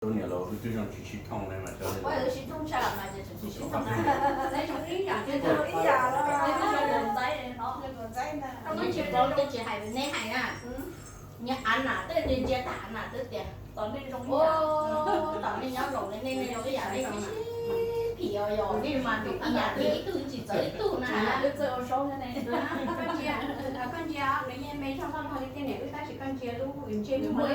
Tus niam laus wb twb zoo tsis sib thooj ne mas cov, sib thooj tshaj mas ces tseem tsis sib thooj na. Neb zoo ib yam, neb zoo ib yam los, neb zoo ntxaib no. Koj muab ntsia plaub twb tsis hais neb hais na. Niag Av Nam twb ntsia tag Av Nam twb tias tom nej zoo ib yam, tom nej nyob zoo li nej, nej zoo ib yam, nej sib phim os, yog nej mas phim ib yam, phim ib tug tsis txawv ib tug na. Koj ntsia, koj ntsia, nws yeej me zog noj nrog li tej niam wb tab sis koj ntsia lub ntsej muag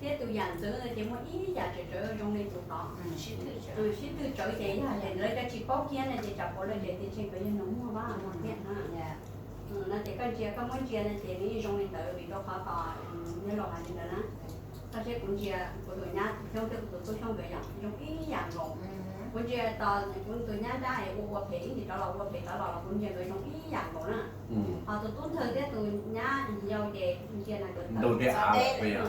thiab tus yam ntxwv no ces muaj ib yam tsawv tsawv zoo li tus tod. Sib twm tsawv ces yog tias lawv cov tsis paub kiag no ces tsam puav leej ces tias tseem kawv yog nws muag vab muag tiag na. No ces koj ntsia, koj muab ntsia no ces nws yeej zoo li ntawd vim rau qhov tod nyob los hais li ntawd na. Koj saib kuv ntsia kuv tus nyab Xyoob thiab kuv tus tub Xyoob nkawd yom zoo ib yam nkaus. Kuv ntsia tos kuv tus nyab Nrab es ua ua phem ib ntsis rov los ua phem rov los los kuv ntsia nkawd zoo ib yam nkaus na. Ho tus tub Ntxawg thiab tus nyab yau ces ntsia na nkawd tawm ntug thiab av,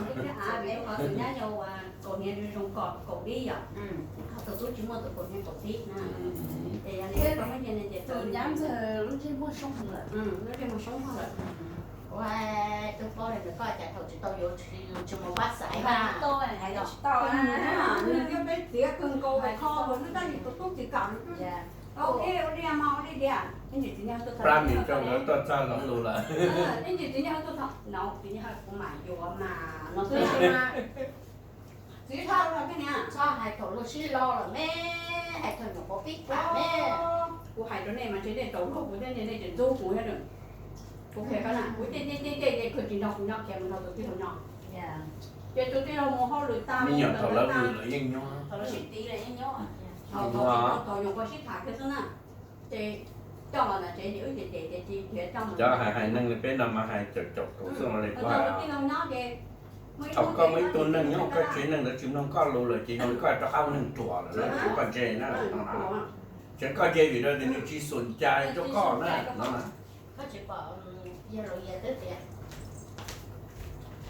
ntug thiab av vim rau qhov tus nyab yau uas kaum hniav zoo kaum dib yom. Ho tus tub tsis muaj tus kaum hniav kaum dib na. Ces yog li koj muab ntsia no ces tus nyab Ntxawg lub ntsej muag soob lawm, lub ntsej muag soob lawm. Kuv hais tug paub li ntawd koj cas thaum tsis tau yuav tsis mus pab xaiv na. Hais tsis tau, nws thiab peb txiav kawg nkaus kho nws tab sis tus tub tsis kam nws. Ua li mas ua li tias, plab mis rau nkawd tuaj txog hauv lus lawm. Ib ntsis txiv Nyiaj Hawj tuaj txog no, txiv Nyiaj Hawj kuv mam yuav mas no xwb. Txiv Hawj no thiab niam, txhob hais thaum luag sib lo lawm me, hais thaum nyuam qhuav pib tham me. Kuv hais rau nej mas ntshe nej tau luag kuv thiab nej tseem ntxub kuv thiab. Kuv qhia koj na, kuv cem cem cem cem ces kawg tsis nrog kuv nyob, khiav mus nrog tus tij laug nyob. Ces tus tij laug mus hauj lwm tag, me nyuam thaum lawv hwm lawv yeej nyob, thaum lawv sib tiv lawm yeej nyob. Thaum nyuam qhuav sib tham kiag xwb na. Ces coj los ntawm tsev ces wb cem cem ces tsis khiav coj mus. Cov hais hais neeg li peb no mas hais caum caum kaum xwb li kuv hais. Thaum koj muaj ib tug neeg nyob koj tsev neeg ntawd tsis mloog koj lus lawm ces yog li koj rov qab ua neeg ruam lawm, tsis koj ntse na no. Tseem koj ntse vim rau tias nws tsis xum cai rau koj na no.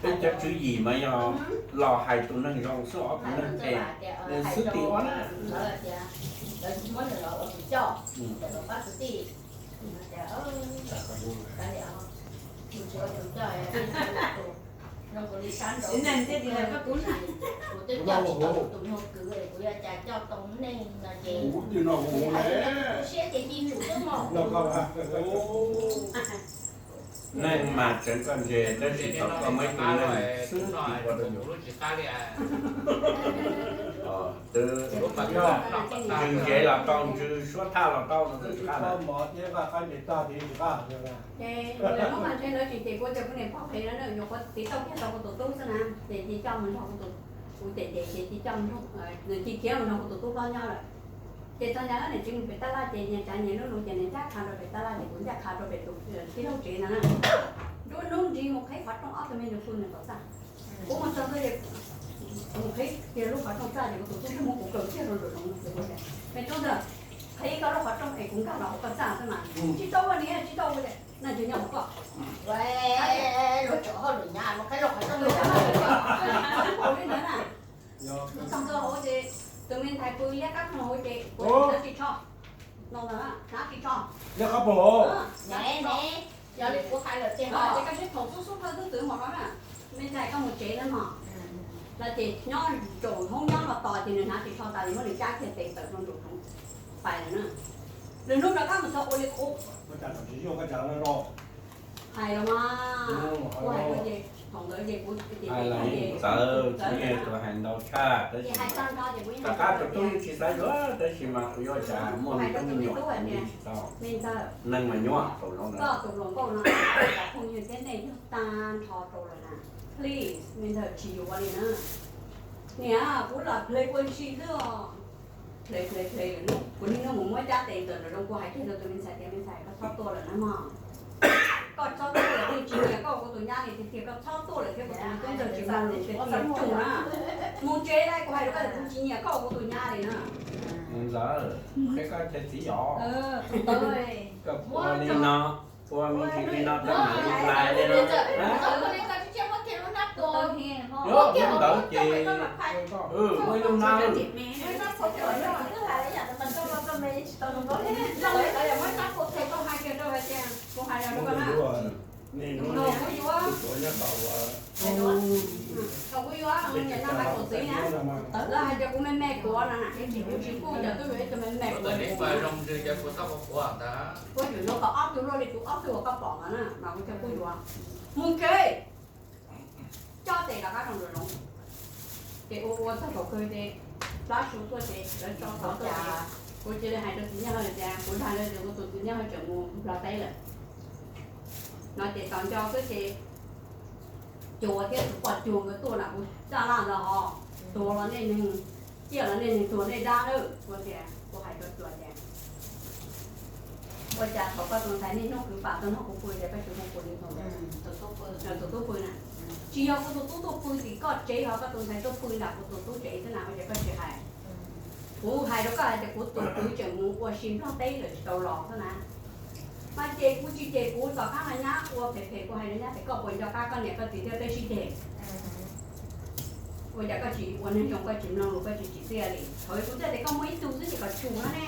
Peb cov tswv yim mas yog los hais tus neeg zoo xwb, ob tus neeg phem nws xwb tim ua na. Neeg mas tseem koj ntse tab sis thaum koj muaj ib tug neeg xwb tim ua rau yus. Twb ntsws ntsev los tau, ntsws suab thaj los tau no twb tsis qab lawm. Ces lawv hnub mas ntshe lawv tsis cem kuv tias kuv niam pog phem no na, nyuam qhuav tiv tauj kiag rau kuv tus tub xwb na, ces cia coj mus nrog kuv tus, kuv cem cem ces cia coj mus nrog, nws cia khiav mus nrog kuv tus tub hlob nyob lawm. Ces txog ntawd niam txiv mus pem tab laj ces nyias tsav nyias lub lus ces nws ncaj qha rau pem tab laj ces kuv ncaj qha rau pem tus tij laug tsev ntawd na. Nruab hnub ntsig mus qhib qhov rooj ob tug me nyuam su nws tom txaj. Kuv mus txog ntawd ces kuv mus qhib kiag lub qhov rooj txaj ces kuv tus tub muab kuv kaw kiag rau nraum zoov no ces kuv tias, me tub ntawd, qhib koj lub qhov rooj es kuv nkag los hauv koj txaj xwb mas. Tsis tau ua niam tsis tau ua, naj ntshe nyob hauv koj. Luag tsom hauj lwm nyab mus qhib lub qhov rooj. Li ntawd na. Txog ntua hauv ces tus me ntxhais pw liab qab khoom hauv ces kuv hnav ris tsho. No ntawd hnav ris tsho. Liab qab khoom hauv. Yog li kuv hais lawm ces ho ces koj sib thoom xub xub thawj xub twv mos no na. Me ntxhais koj mus tsev na mog. No ces nyob nraum hoob nyob no tos ces nws hnav ris tsho tas nws muab nws cab kiag tes tawm rau nraum zoov pais lawm na. Lwm hnub rov qab mus txog ua li qub. Hais los mas, kuv hais rau ces thaum ntawd ces kuv ces txawv, txawv, txawv, txawv tus hais ntau tshaj tab sis rov qab tus tub yeej tsis xav yuav tab sis mas kuv yuav cas muaj me tub me nyuam yeej tsis tau. Me ntxawg, neeg mas nyuaj tau zoo ntawd. Koj tus hluas nkauj no, phooj ywg thiab nej yog tag nrho rau lawm na. Please, me ntxawg tsis yuav li na. Niam, kuv lam ple ua ntsis xwb os. Ple ple ple lawm, kuv niaj hnub mus muab cab tes ntawm lawm zoo, kuv hais kiag rau tus me ntxhais tias me ntxhais koj txhob tuaj lawm na mog. Koj txhob tuaj lawm, kuv tsis nyiam koj ua kuv tus nyab li tiag tiag, koj txhob tuaj lawm thiab kuv tus me tub ntxawg tsis muaj lus pes tsawg tsum na. Mus tsev lawm, kuv hais rau koj tias kuv tsis nyiam koj ua kuv tus nyab li na. Ntxawg, qhia koj cov txiv os. Koj ua li no, ua me ntsis li no tau mam li lais li no. Yuav ua ntawd ces, ua ib lub nab. Kuv hais rau koj na, kuv yuav, kuv yuav, Thaum kuv yuav niam no mas kuv txiv na, lawv hais tias kuv me me kuv no na, kuv tsis kuj cov tub yuav ib tug me me kuv. Kuv tseem nrog kom ob tug luaj li tus ob tug uas koj pom no na mas kuv thiaj kuj yuav. Mus tsev, coj tes rov qab rau nram zoov. Ces ua ua txog thaum kawg ces plab su tuaj ces lawv tso tau cas, kuv cia li hais rau txiv Nyiaj Hawj tias kuv dag lawv tias kuv tus txiv Nyiaj Hawj tseem mus Nplog teb lawm no ces tos nco xwb ces cuag thiab tus poj cuag nkawd tuaj nram kuv caj laj ntawd ho, tuag los nej neeg, ciaj los nej neeg, tuag nej dab lawm. Kuv tias, kuv hais rau cuag tias, ua cas thaum koj tus ntxhais niaj hnub kwv pam tuaj nrog kuv pw ces koj tsis hu kuv li ntawd, tus tub pw na, tsis yog kuv tus tub tuaj pw tim koj tsev ho koj tus ntxhais tuaj pw nram kuv tus tub tsev xwb na, ua cas koj tsis hais? Kuv hais rau koj hais tias kuv tus kwv tseem mus ua si Nplog teb lawm tsis tau los xwb na. Mas ces kuv tsis ces kuv tom qab no nyab ua phem phem kuv hais rau nyab tias koj puas nco qab koj niam koj txiv thiab peb sib ceg. Ua cas koj tsis ua neeg zoo koj tsis mloog lus koj tsis tsim txiaj li? Thaum kuv txawm tias koj muaj ib tug xwb ces kom tsum no ne.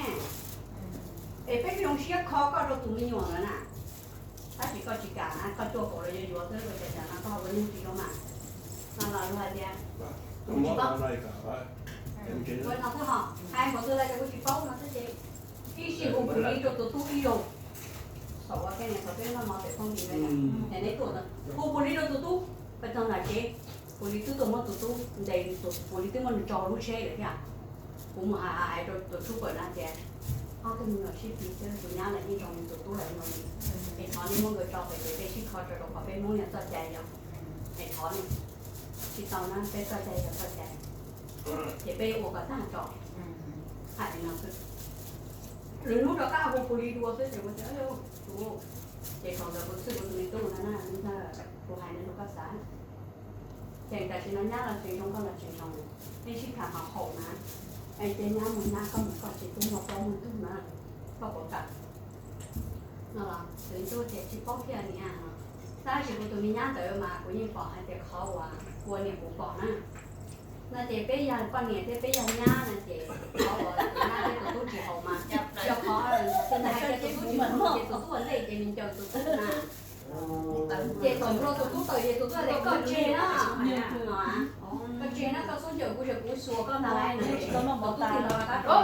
Es peb zoo siab kho koj rau tus me nyuam ntawd na. Tab sis koj tsis kam na, koj cuaj kaum los yuav yuav xwb, ua cas cas no koj ua neeg tsis zoo mas. No los luag hais tias, kuv tsis paub. Ua no xwb ho, hais npaum twg los tias kuv tsis paub no xwb ces ib sij hu pus li rau tus tub ib zaug. Thaum ua peb niam thaum peb noj mov pem phooj ywg ntawd, es neb tuaj ntawd hu pus li rau tus tub, peb txog nram tsev, pus li twb tuaj muab tus tub ntes, pus li twb muab nws tso lub tsheb lawm thiab. Kuv mus hais hais rau tus tub pawg na tias, ob tug me nyuam sib tw xwb, tus nyab los yeej zoo li tus tub los yeej zoo li, es thov nej muab nkawd tso pem ces peb sib kho tso rau qhov peb Hmoob yog txoj cai yog, es thov nej, tsis tau na peb txoj cai yog txoj cai, ces peb yuav ua kom tag tso. Hais li no xwb. Lwm hnub rov qab hu pus li dua xwb ces kuv tias, tus, ces thaum ntawd kuv txhwj kuv tus me tub na, kuv hais no rau koj xav. Ces tam sim no nyab los tseem zoo koj los tseem zoo, nej sib tham haum haum na, es ces nyab mus nyab koj mus koj tsis tub muaj plaub muaj ntug na, koj puas kam? No los tus tub tias tsis paub kiag niam no, tab sis kuv tus me nyab ntawd mas kuv yeej pom hais tias qhov uas ua niam kuv pom na. No ces peb yog poj niam thiab peb yog nyab no ces qhov uas tus nyab thiab tus tub tsis haum mas yog qhov tus nyab hais tias tus tub tsis haum ces tus tub ua ntej ces nws ncaws tus tub na. Ces thaum nplua tus tub tawm ces tus tub tias koj tseg na, koj tseg na, koj xub ncaws kuv ces kuv xuas koj ntag lauj. Tus tub tig los qab rau.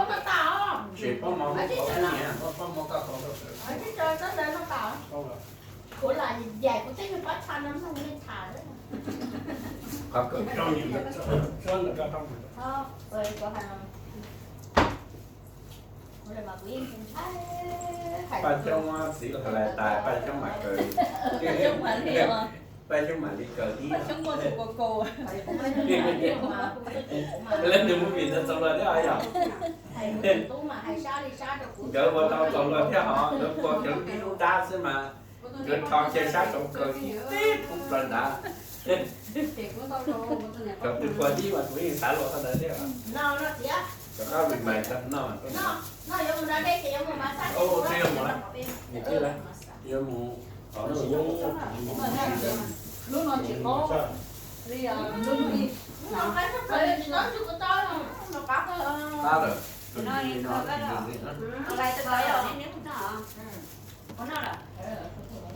Kuv lam yaim kuv tib neeg pab tha no mloog nej tham. Paj Xyoob txiv hais lais tas, Paj Xyoob mam kaw, Paj Xyoob mam li kaw tib. Lawv nws mus vim ntawd txaus luag thiab yom. Nkawd ua tau txaus luag thiab hos, nkawd ua cov lub dab xwb mas nkawd rho kiag sab tod kaw tib tug plaws nrad. Thaum twg pua tib mas kuv yeej xav luag qhov ntawd thiab. Rov qab rewind no. Yuav mus, yuav mus, lub no tsis paub li lub no. Qab lawm.